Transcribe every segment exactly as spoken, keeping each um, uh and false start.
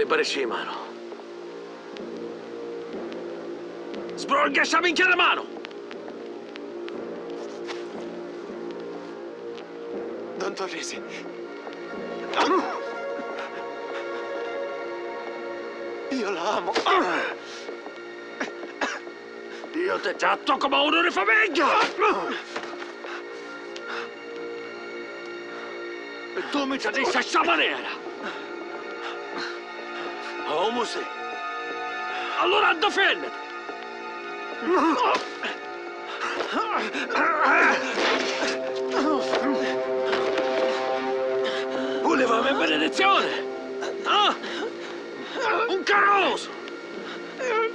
Parisci di manu. Sbrogghia sta minchia di manu! Don Torrisi. Io la amo. Io ti tratto come uno di famiglia! E tu mi tradisci a sta manera! Oh, Mosè! Allora difenditi! Vuleva la mia benedizione? Ah? Un caroso!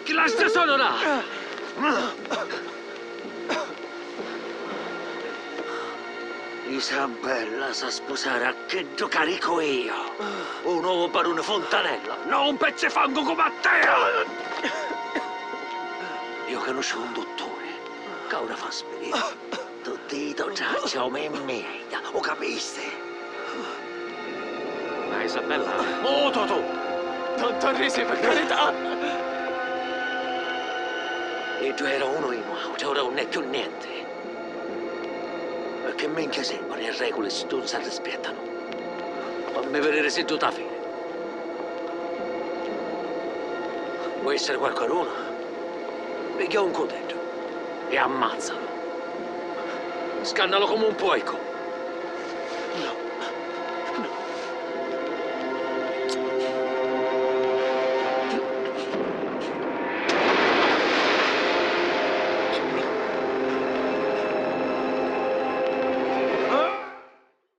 Chi la sta sonora? Isabella s'ha spusari a chiddu ca dicu io, u novu baruni Fontanella, no un pezzu di fangu comu a te! Io canusciu un dutturi ca ora fa spiriti. Tutti i to tracci, o me mia, u capisti? Ma Isabella... Mutu tu! Don Torrisi, per carità! Iddu era unu di nuatri, ora nun è cchiù nenti. E che minchia sempri e reguli stu nun s'arrispiettanu. Fammi vediri siddu ta fini. Vuoi essere qualcuno? Pigghia un cuteddu e ammazzalu. Scannalu come un porco. No.